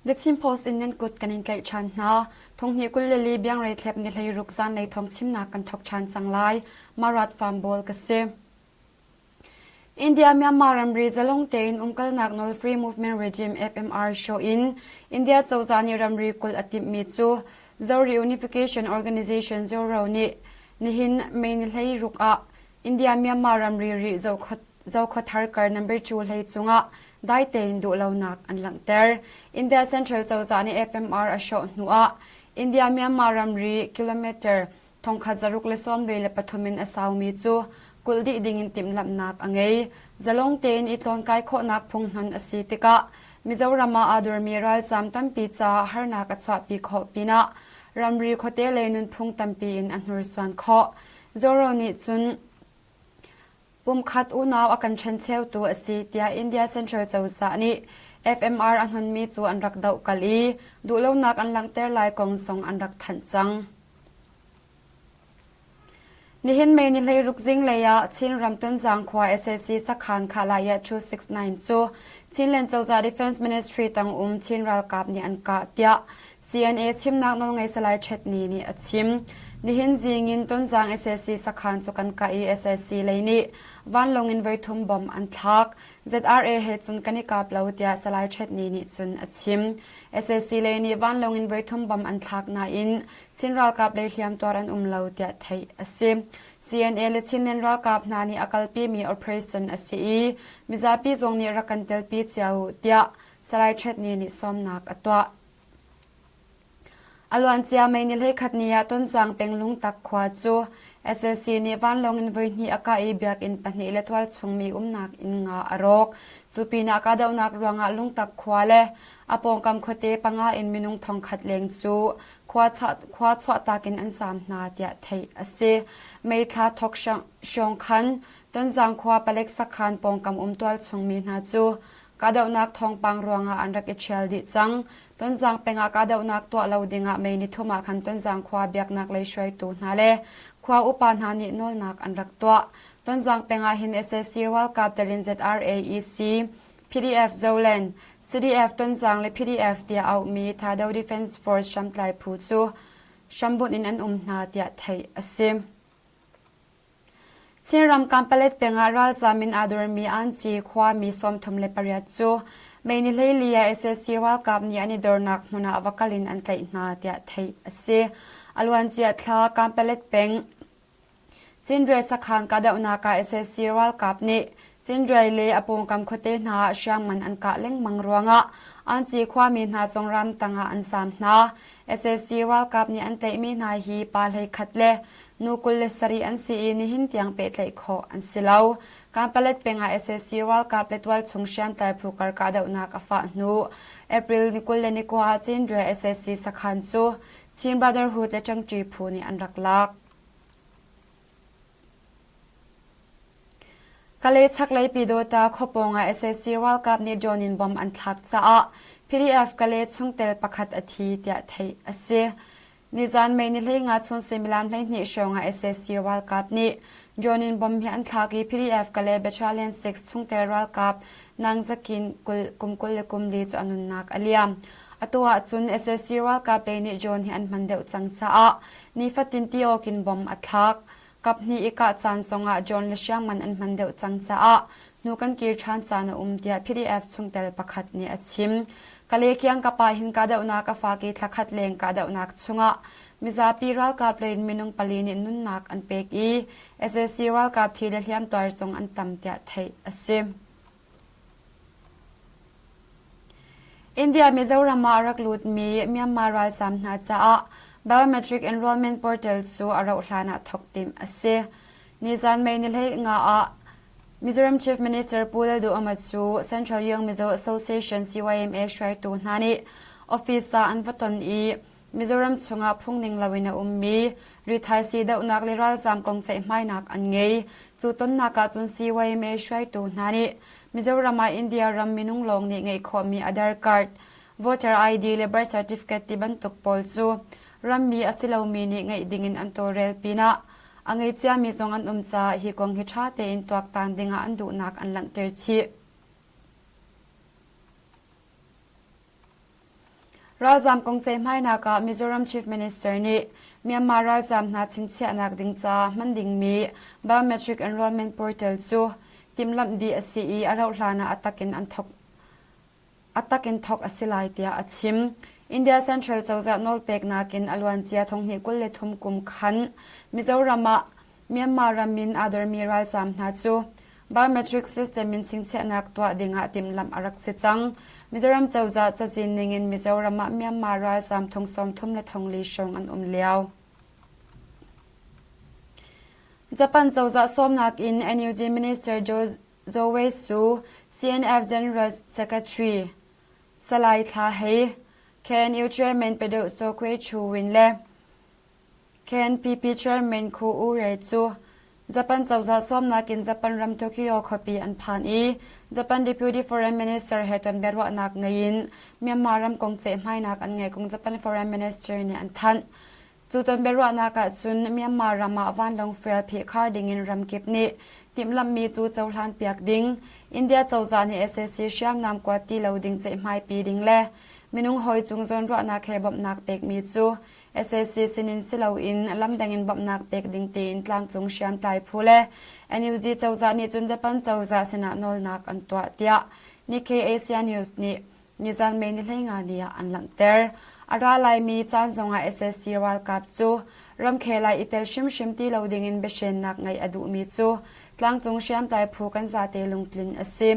The Chin Post in nan kut kan in tlaih ṭhan hna. Thonghnih 22 biangrei thlep ni 16 zanlei thawng chimnak kan thawk ṭhan cang lai. Marat Farm Ball ka si. India Myanmar ramri zalong tein umkalnak nawl Free Movement Regime FMR show in India cozah nih ramri kulh a timhmi cu Zo Reunification Organization ZORO nih nihin May ni 16 ah India Myanmar ramri rih Zokhawthar kar number 2 hlei cungah dai tein duhlonak an langhter. India Central cozah nih FMR a hrawh hnuah India Myanmar ramri kilometer thongkhat 643 in a saumi cu kulh dih dingin timhlamhnak a ngei. Zalong tein i tlawnkai khawhnak phunghnon a si tikah Mizoram ah aa dormi ralzaam tampi caah harnak a chuahpi khawh pinah ramri khuate lei nunphung tampi in a hnursuan khawh. Zoro nih cun pumkhat unau a kan ṭhencheutu a si tiah India Central cozah nih FMR a hnonmi cu an rak dohkalh i duhlonak an langhter lai kong zong an rak thanh cang. Nihin May ni 16 zinglei ah Chinram Tonzang khua sac sakhan Khalaya 269 cu Chinland cozah Defense Ministry tang um Chin ralkap nih an kah tiah CNA chimnak nawlngei Salai Chet Ni nih a chim. Nihin zing in Tonzang sac sakhan cu kan kah i sac lei nih vanlawng in voithum bomb an thlak. ZRA he cun kan i kap lo tiah Salai Chet Ni nih cun a chim. Sac lei nih vanlawng in voithum bomb an thlak nain Chin ralkap lei hliamtuar an um lo tiah theih a si. CNA le Chinland ralkap hna nih a kalpimi operation a si i mizapi zong nih rak kan telpi cio u tiah Salai Chet Ni nih sawmnak a tuah. A luancia May ni 11 ni ah Tonzang peng Lungtak khua cu sac nih vanlawng in voihnih a kah i biakinn pahnih le tualchung mi umnak inn nga a rawk. Cu pinah kahdohnak ruangah Lungtak khua le a pawngkam khuate panga in minung thongkhat leng cu khua chuahtak in an zaam hna tiah theih a si. May thla thawk hrawng khan Tonzang khua palek sakhan pawngkam um tualchung mi hna cu Kahdohnak thawngpang ruangah an rak i ṭhial dih cang. Tonzang peng ah kahdohnak tuah lo dingah May nithum ah khan Tonzang khua biaknak lei hruaitu hna le khua upa hna nih nawlnak an rak tuah. Tonzang peng ah hin sac ralkap telin ZRA, EC, PDF Zoland, CDF Tonzang le PDF tiah auhmi Thado Defense Force hramtlai phu cu hrambunh in an um hna tiah theih a si. Chinram Kanpalet peng ah ralzaam in aa dormi Anci khuami 38 cu May ni 14 ah sac ralkap nih an i dornak hmun ah va kal in an tlaih hna tiah theih a si. A luancia thla Kanpalet peng Cindre sakhan kahdohnak ah sac ralkap nih Cindre le a pawngkam khuate hna ah hriamngan an kah lengmang ruangah Anci khuami hna zong ramtang ah an zaam hna. Sac ralkap nih an tlaihmi hna hi pa 11 le Nu 27 an si i nihin tiang pehtlaih khawh an si lo. Kanpalet peng ah sac ralkap le tualchung hriamtlai phu kar kahdohnak a fah hnu April ni 29 ah Cindre sac sakhan cu Chin Brotherhood le Ṭangṭi phu nih an rak lak. Kalay chaklei Pyidawta khuapawng ah sac ralkap nih drone in bomb an thlak caah PDF Kalay chungtel pakhat a thi tiah theih a si. Nizan May ni 15 chun suimilam 12 hrawng ah sac ralkap nih drone in bomb hi an thlak i PDF Kalay Battalion 6 chungtel ralkap Nang Zakin kum 24 cu a nunnak a liam. Atu ahcun sac ralkap lei nih drone hi an hman deuh cang caah nifatin ti awk in bomb a thlak. Kaphnih i kah caan zongah drone le hriamngan an hman deuh cang caah hnu kan kir ṭhan caan a um tiah PDF chungtel pakhat nih a chim. Kalay kiangkap ah hin kahdohnak a fak i thlakhat leng kahdohnak chungah mizapi ralkap lei in minung pali nih nunnak an pek i sac ralkap thi le hliamtuar zong an tam tiah theih a si. India Mizoram ah a rak lutmi Myanmar ralzaam hna caah biometric enrollment portal cu a rauh hlan ah thawk timh a si. Nizan May ni 15 ah Mizoram Chief Minister Pu Lalduhoma cu Central Young Mizo Association CYMA hruaitu hna nih office ah an va ton i Mizoram chungah phungning loin a ummi rithaisii dohnak le ralzaam kong ceihmainak an ngei. Cu tonnak ahcun CYMA hruaitu hna nih Mizoram ah India ram minung lawng nih ngeih khawhmi Aadhaar card, voter ID le birth certificate ti bantuk pawl cu rammi a si lomi nih ngeih dingin an tawlrel pinah a ngei ciami zong an um caah hi kong hi ṭha tein tuaktan dingah an duhnak an langhter chih. Ralzaam kong ceihmainak ah Mizoram Chief Minister nih Myanmar ralzaam hna chingchiahnak ding caah hman dingmi biometric enrollment portal cu timhlamh dih a si i a rauhhlan ah a tak in an thawk a tak in thawk a si lai tiah a chim. India Central cozah nawlpeknak in a luancia thonghnih 23 kum khan Mizoram ah Myanmar ram in aa dormi ralzaam hna cu biometric system in chingchiahnak tuah dingah timhlamh a rak si cang. Mizoram cozah cazin ningin Mizoram ah Myanmar ralzaam thong 30 le thong li hrawng an um lio. Japan cozah sawmnak in NUG Minister Joe Wei Su, CNF General Secretary Salai Thla Hei, KNU Chairman Pedeuh Saw Kwe Chu Win le KNPP Chairman Khu U Re cu Japan cozah sawmnak in Japan ram Tokyo khuapi an phan i Japan Deputy Foreign Minister he ton biaruahnak ngei in Myanmar ram kong ceihmainak an ngei kong Japan Foreign Minister nih an thanh. Cu ton biaruahnak ahcun Myanmar ram ah vanlawng fuel phihkhar dingin ramkip nih timhlamhmi cu cohlan piak ding, India cozah nih sac hriamnam kuat ti lo ding ceihmaipi ding le minung hawi cung zawnruahnak he bawmhnak pekmi cu sac sinin si loin lamdang in bawmhnak pek ding tiin tlangcung hriamtlai phu le NUG cozah nih cun Japan cozah sinah nawlnak an tuah tiah Nikkei Asia News nih nizan May ni 15 ni ah an langhter. A ra laimi caan zongah sac ralkap cu ramkhel ah i tel hrimhrim ti lo dingin biahrennak ngeih a duhmi cu tlangcung hriamtlai phu kan zate lungtlin a si.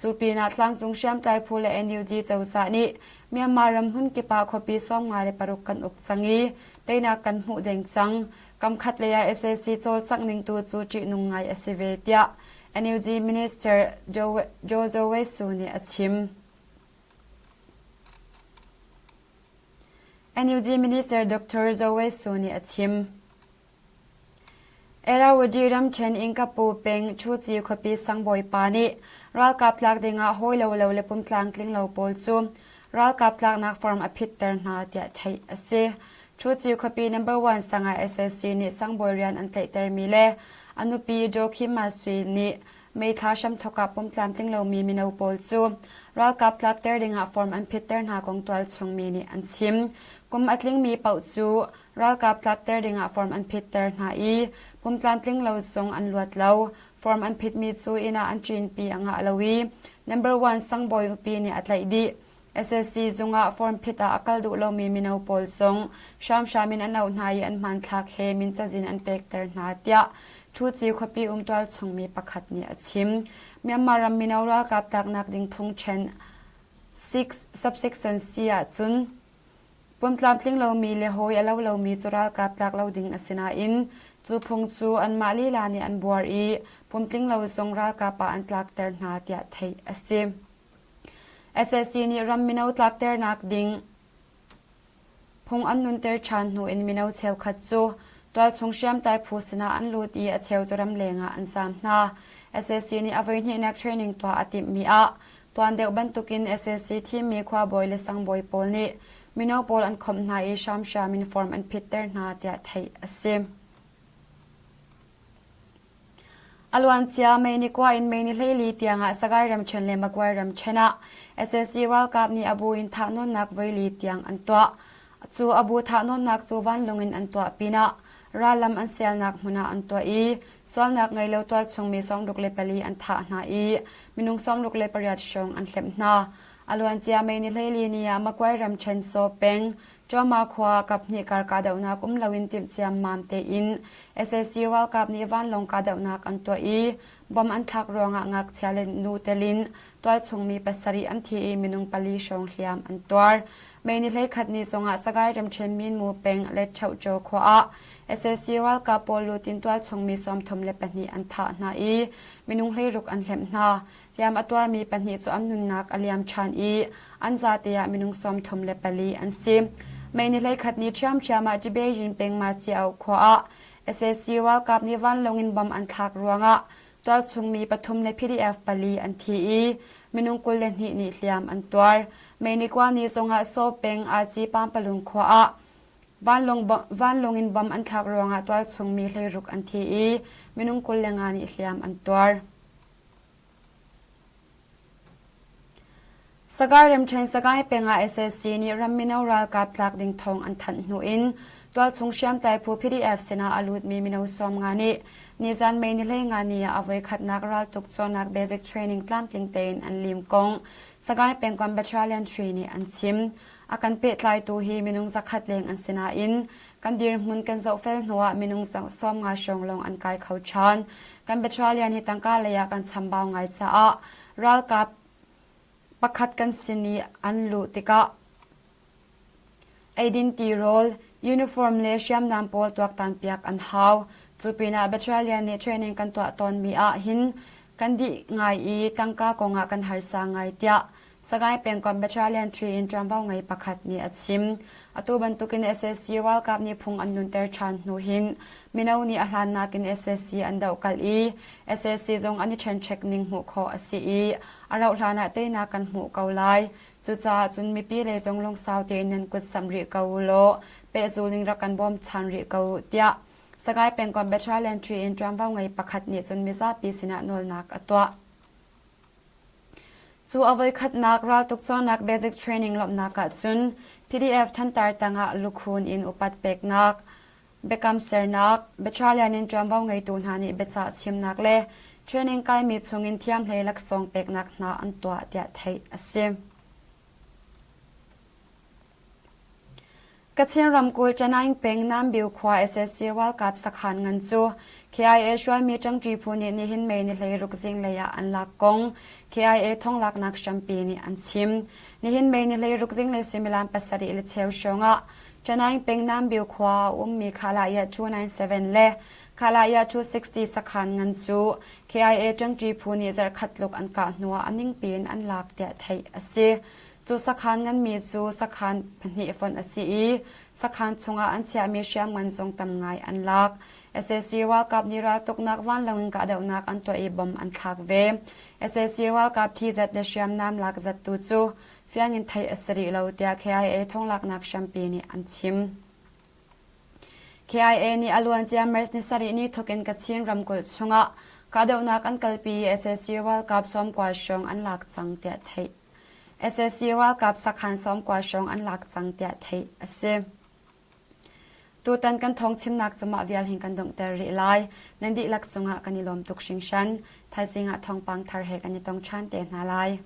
Cu pinah tlangcung hriamtlai phu le NUG cozah nih Myanmar ram hmunkip ah khuapi 56 kan uk cang i teinak kan hmuh deng cang. Kamkhat lei ah sac cawlcangh ning tu cu ṭihnung ngai a si ve tiah NUG Minister Joe Wesu nih a chim. NUG Minister Dr. Zoe Su nih a chim. Irrawaddy ramṭhen Ingkapu peng Chuci khuapi sangbawipa nih ralkap tlak dingah hawi lo lo le pumtlamtling lo pawl cu ralkap tlaknak form a phitter hna tiah theih a si. Chuci khuapi number one sang ah sac nih sangbawi rian an tlaihtermi le a nupi Daw Khim Ma Sui nih May thla hramthawk ah pumtlamtling lomi mino pawl cu ralkap tlakter dingah form an phitter hna kong tualchung mi nih an chim. Kum a tlingmi paoh cu ralkap tlakter dingah form an phitter hna i pumtlamtling lo zong an luat lo. Form an phitmi cu inn ah an ṭinpi a ngah lo i number one sangbawi upi nih a tlaih dih. SSC zung ah form phit ah a kal duh lomi mino pawl zong hramhram in an auh hna i an hmanthlak he min cazin an pekter hna tiah Ṭhuci khuapi um tualchungmi pakhat nih a chim. Myanmar ram mino ralkap tlaknak ding phung ṭhen 6 subsection C ahcun pumtlamtling lomi le hawi a lo lomi cu ralkap tlak lo ding a si nain cu phung cu anmah lila nih an buar i pumtling lo zong ralkap ah an tlakter hna tiah theih a si. Sac nih ram mino tlakternak ding phung an nunter ṭhan hnu in mino cheukhat cu tualchung hriamtlai phu sinah an lut i a cheu cu ramleng ah an zaam hna. Sac nih a voihnihnak training tuah a timhmi ah tuan deuh bantukin sac thimmi khuabawi le sangbawi pawl nih mino pawl an khawmh hna i hramhram in form an phitter hna tiah theih a si. A luancia May ni kua in May ni 14 tiangah Sagaing ramṭhen le Magway ramṭhen ah sac ralkap nih a bu in thahnawnnak voili tiang an tuah. Cu a bu thahnawnnak cu vanlawng in an tuah pinah rallam an sialnak hmun ah an tuah i sualnak ngei lo tualchung mi 64 an thah hna i minung 68 hrawng an hlemh hna. A luancia May ni 14 ni ah Magway ramṭhen Saw peng Ṭawma khua kaphnih kar kahdohnak um loin timh ciammam tein sac ralkap nih vanlawng kahdohnak an tuah i bom an thlak ruangah ngakchia le nu telin tualchung mi pasarih an thi i minung pali hrawng hliam an tuar. May ni 11 ni zongah Sagaing ramṭhen Minmu peng Letchohchaw khua ah sac ralkap pawl lut in tualchung mi 32 an thah hna i minung 16 an hlemh hna. Hliam a tuarmi pahnih cu an nunnak a liam ṭhan i an zate ah minung 34 an si. May ni 11 ni ṭhiamṭhiam ah Tibeyin peng Maciao khua ah sac ralkap nih vanlawng in bom an thlak ruangah tualchung mi pathum le PDF pali an thi i minung 22 nih hliam an tuar. May ni kua ni zongah Saw peng Aci Pampalung khua ah vanlawng in bom an thlak ruangah tualchung mi 16 an thi i minung 25 nih hliam an tuar. Sagaing ramṭhen Sagaing peng ah sac nih ram mino ralkap tlak ding thawng an thanh hnu in tualchung hriamtlai phu PDF sinah a lutmi mino 50 nih nizan May ni 15 ni ah a voikhatnak raltuk cawnnak basic training tlamtling tein an lim kong Sagaing pengkomh Battalion 3 nih an chim. A kan pehtlaitu hi minung zakhat leng an si nain kan dirhmun kan zohfel hnuah minung 50 hrawng lawng an kai kho ṭhan. Kan battalion hi tangka lei ah kan chambau ngai caah ralkap Pakhat kan sin i an luh tikah eidin tirawl, uniform le hriamnam pawl tuaktanpiak an hau. Cu pinah battalion nih training kan tuah tawnmi ah hin kan dih ngai i tangka kongah kan harsa ngai tiah Sagaing pengkomh battalion 3 in ṭuanvo ngei pakhat nih a chim. Atu bantukin sac ralkap nih phung an nunter ṭhan hnu hin mino nih a hlan nakin sac an dohkalh i sac zong an i ṭhenṭhek ning hmuh khawh a si i a rauhhlan ah teinak kan hmuh ko lai. Cucaah cun mipi lei zong lungsau tein nan kut samh rih ko u law pehzul in rak kan bawmchan rih ko u tiah Sagaing pengkomh Battalion 3 in ṭuanvo ngei pakhat nih cun mizapi sinah nawlnak a tuah. Cu a voikhatnak raltuk cawnnak basic training lawmhnak ahcun PDF thantar tangah lukhun in upat peknak, biakam sernak, battalion in ṭuanvo ngeitu hna nih biacah chimnak le training kaimi chungin thiamhlei laksawng peknak hna an tuah tiah theih a si. Kachin ramkulh Chanaing peng Nambiu khua sac ralkap sakhan ngan cu KIA hruaimi ṭangṭi phu nih nihin May ni 16 zinglei ah an lak kong KIA thonglaknak hrampi nih an chim. Nihin May ni 16 zinglei suimilam pasarih le cheu hrawng ah Chanaing peng Nambiu khua a ummi Khalaya 297 le Khalaya 260 sakhan ngan cu KIA ṭangṭi phu nih zarhkhat tluk an kah hnuah a ningpi in an lak tiah theih a si. Cu sakhan nganmi cu sakhan pahnih fonh a si i sakhan chungah an chiahmi hriamngan zong tam ngai an lak. Sac ralkap nih raltuknak vanlawng in kahdohnak an tuah i bom an thlak ve. Sac ralkap thi zat le hriamnam lak zat tu cu fiang in theih a si rih lo tiah KIA thonglaknak hrampi nih an chim. KIA nih a luancia March ni sarih ni thawk in Kachin ramkulh chungah kahdohnak an kalpi i sac ralkap 90 hrawng an lak cang tiah theih. Sac ralkap sakhan 90 hrawng an lak cang tiah theih a si. Tutan kan thawng chimnak cu mah vial hin kan donghter rih lai. Nan dihlak cungah kan i lawm tuk hringhran. Thaizing ah thawngpang thar he kan i tong ṭhan te hna lai.